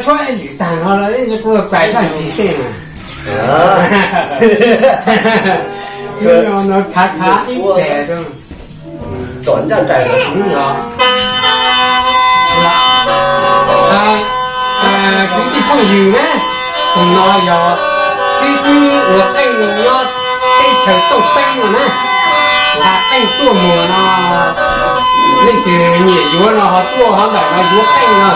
Tshuab ib lwm tag no los kuj kais zaj ntsis tej mas. No khav khav ib tes rau. Kwv tij phooj ywg na, tus no yog xib fwb ua qeej nyob teb chaws Tooj Teeb no na. Nqa qeej tuaj muag no, leej twg nyiam yuav no ho tuaj hov ntawm no yuav qeej no.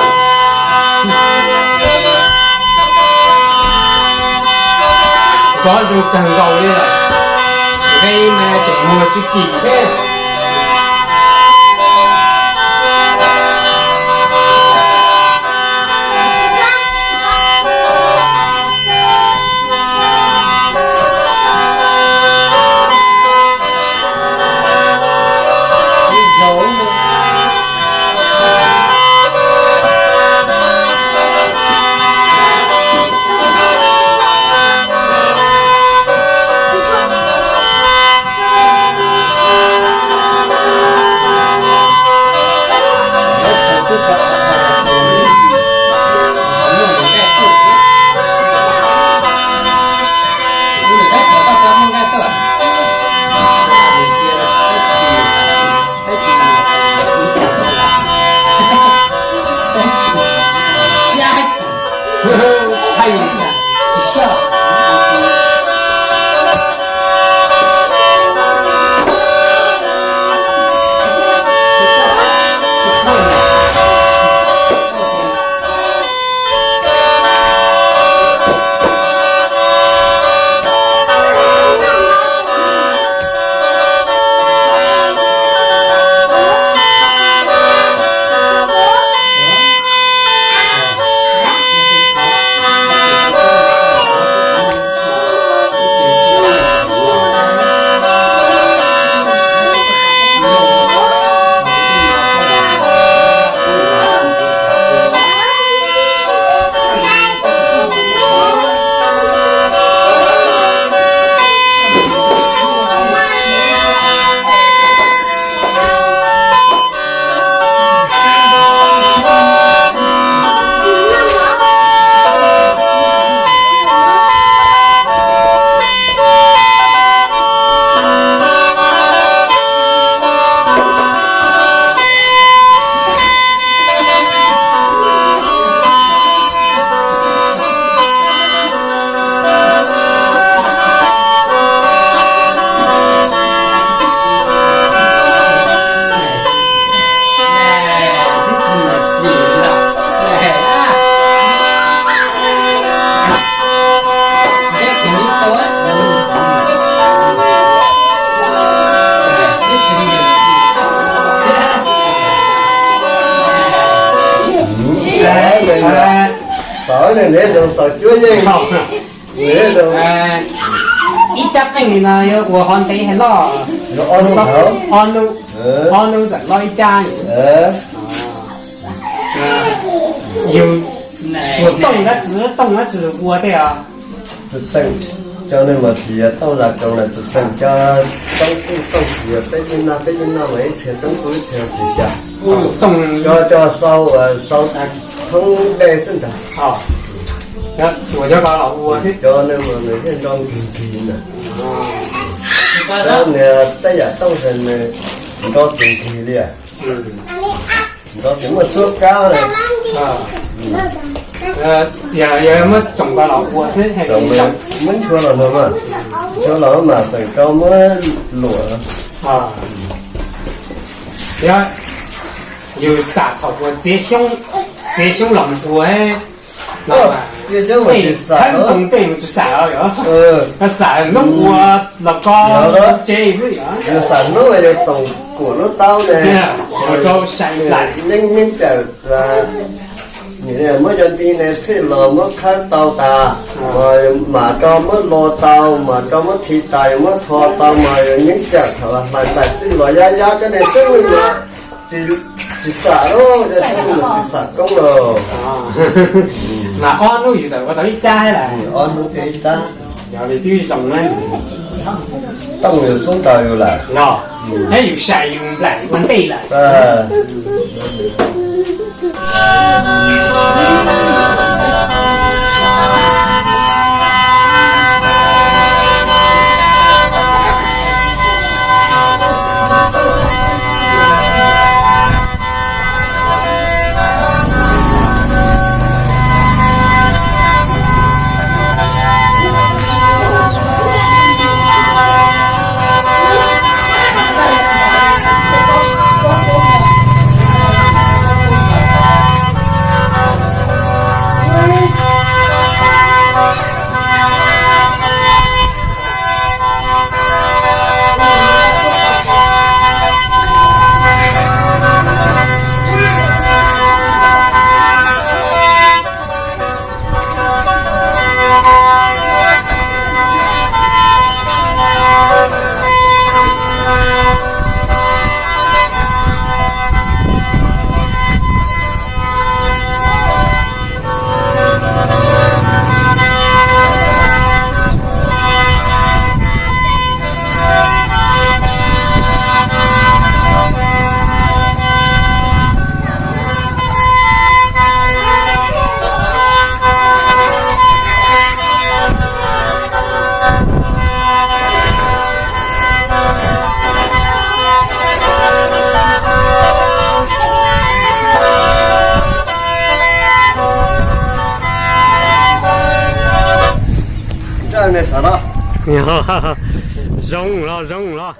Zov zoo kawg nkaus li lawm, nqe mas tseem muag tsis kim thiab. Xav ne, neb zoo xav cuab yeej. Ib cab qeej no yuav ua hov ntev hais loj? Ob hnub, ob hnub txawm loj ib cab. Yus xuas tooj dab tsi, tooj dab tsi ua tej os? Txheej, cov neeg mas tsis yog tooj zam koos lawm, txheej cov toob kuj tooj tsis yog peb tug noj, peb tug noj mas ib txhia toob kuj ib txhia tsis xya. Cov, cov sau, sau thoob dej xwb ntag. Xuas cov ko los ua xwb. Cov neeg mas nws yeej nrov nkig nkig na. Cov niag tej yam tooj ces nws nrov nkig nkig li. Nrov ces muaj suab kab na. Yog muab tsoom ko los ua xwb, muab nchuav los no mas, nchuav los mas xeem rau muab luam. Yog yus xam thaum uas txiav xyoob los mus ua, txiav xyoob mas tsis xam, thawb ntoo tej mus tsis xam os, yog xam hnub ua los ko tsev xwb yog. Yus xam hnub yus toom kuam lub taub ne, rau sai lais, neeb cawm, muab cov nti ne txhij los muab khawb tau tas, mas mam rau muab lo tau, mas rau muab thi tas, yus muab tho tau mas yus neeb cawm thaum hlais lais txij los yab yab cov ne xwb yog. Tsis xam lauj, yog tsis xam koob lauj. Mas ob hnub yus txawm ua tau ib cab lawm. Ob hnub thiaj ib cab. Yog li twb zoo na. Tooj yus xub ntaws yus lawm. Thiab yus sai yus nplaim ua ntej lawm. Yog, zoo los zoo los.